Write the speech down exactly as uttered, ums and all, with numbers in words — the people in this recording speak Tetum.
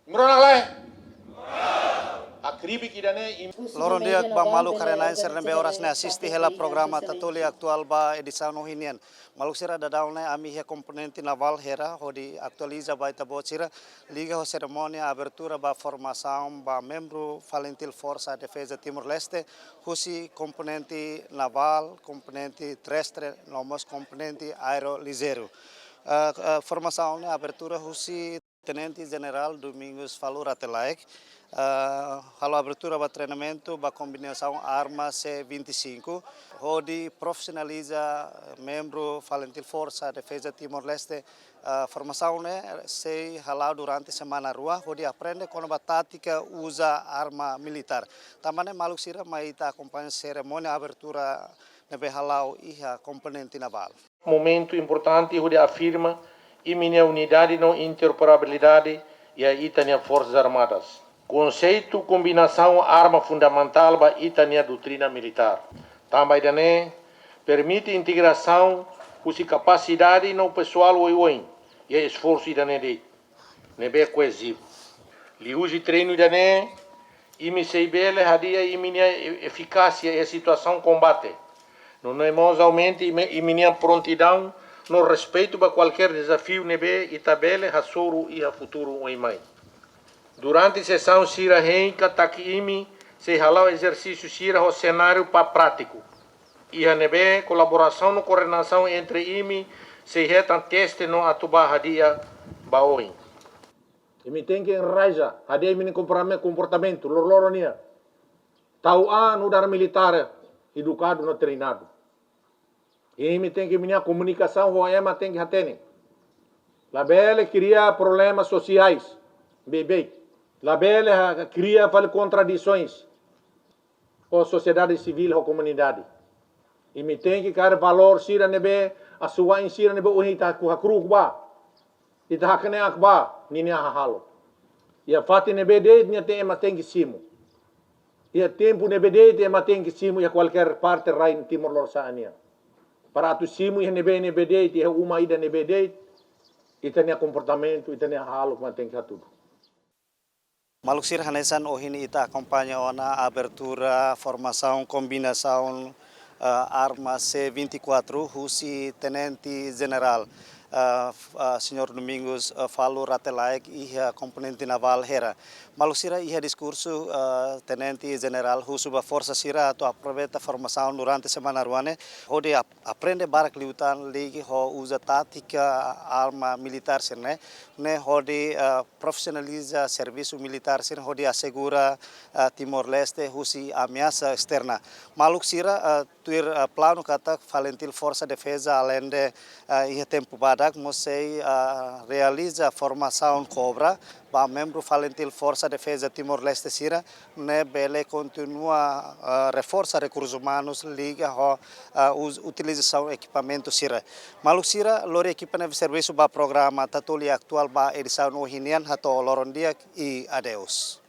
Mrona lai. Akribi ki dane im- Loron di'ak ba maluk haree-na'in sira ne'ebé oras ne'e asiste hela programa Tatoli Atuál ba edisaun ohin nian. Maluk sira, daudaun ne'e ami iha komponente navál hira hodi atualiza ba ita-boot sira liga ho serimónia abertura ba formasaun ba membru FALINTIL Forsa Defeza Timor-Leste, husi komponente navál, komponente terrestre, no mós komponente aéreu lizeiru. Eh, eh, formasaun ne'e abertura husi Tenente Jenerál Domingos Falur Rate Laek, eh, halo abertura ba treinamentu ba kombinasaun arma C vinte e cinco, hodi profisionaliza membru FALINTIL Forsa Defeza Timor-Leste. Eh, formasaun ne'e sei hala'o durante semana rua, hodi aprende kona-ba tátika uza arma militár. Tanba ne'e maluk sira, mai ita akompaña serimónia abertura ne'ebé hala'o iha komponente navál. Momentu importante hodi afirma imi-nia unidade no interoperabilidade iha ita-nia Forsas Armadas. Konseitu kombinasaun arma fundamentál ba ita-nia doutrina militár. Tanba ida-ne'e permite integrasaun husi kapasidade no pesoál oioin iha esforsu ida-ne'e de'it, ne'ebé koezivu. Liuhusi treinu ida-ne'e, imi sei bele hadi'a imi-nia e-, efikásia iha situasaun kombate. No mós aumenta imi, imi-nia prontidaun no respeitu ba kualkér dezafiu ne'ebé ita bele hasoru iha futuru oin mai. Durante sesaun sira hein katak imi sei hala'o ezersísiu sira ho senáriu pa prátiku. Iha ne'ebé kolaborasaun no koordenasaun entre imi sei hetan teste no atu ba hadi'a ba oin. Imi tenke enraiza, hadi'a imi-nia komportame-, komportamentu, loroloron nian. Tau an nu'udar militár edukadu no treinadu. Imi tenke, imi-nia komunikasaun ho ema tenke hatene. Labele kria problemas sosiais, beibeik. Labele ha-, kria fali kontradisoens ho sosiedade sivíl ho komunidade. Imi tenke kaer valór sira ne'ebé, asuwa'in sira ne'ebé ohin ita haku-, hakru'uk ba, ita hakne'ak ba, ninia hahalok. Iha fatin ne'ebé de'it nia te-, ema tenke simu. Iha tempu ne'ebé de'it ema tenke simu iha kualkér parte rai Timor Lorosa'e nian. Para atu simu iha ne'ebé, ne'ebé de'it, iha uma ida ne'ebé de'it, ita-nia komportamentu, ita-nia hahalok mak tenke hatudu. Maluk sira, hanesan ohin ita akompaña ona abertura formasaun kombinasaun, eh, arma C vinte e quatro husi Tenente Jenerál, eh, f-, eh, Señór Domingos, eh, Falur Rate Laek iha komponente navál hira. Maluk sira, iha diskursu, eh, Tenente Jenerál husu ba forsa sira atu aproveita formasaun durante semana rua ne'e, hodi ap-, aprende barak liután liga ho uza tátika arma militár sira-ne'e, ne'e hodi, eh, profisionaliza servisu militár sira hodi asegura, eh, Timor-Leste husi ameasa esterna. Maluk sira, eh, tuir, eh, planu katak FALINTIL Forsa Defeza aleinde, eh, iha tempu badak mós sei, eh, realiza formasaun kobra ba membru FALINTIL Forsa Defeza Timor-Leste sira, ne'e bele kontinua, eh, reforsa rekursus umanus liga ho, eh, us-, utilizasaun ekipamentu sira. Maluk sira, lori ekipa ne'ebé servisu ba programa Tatoli Atuál ba edisaun ohin nian, hato'o loron di'ak i adeus.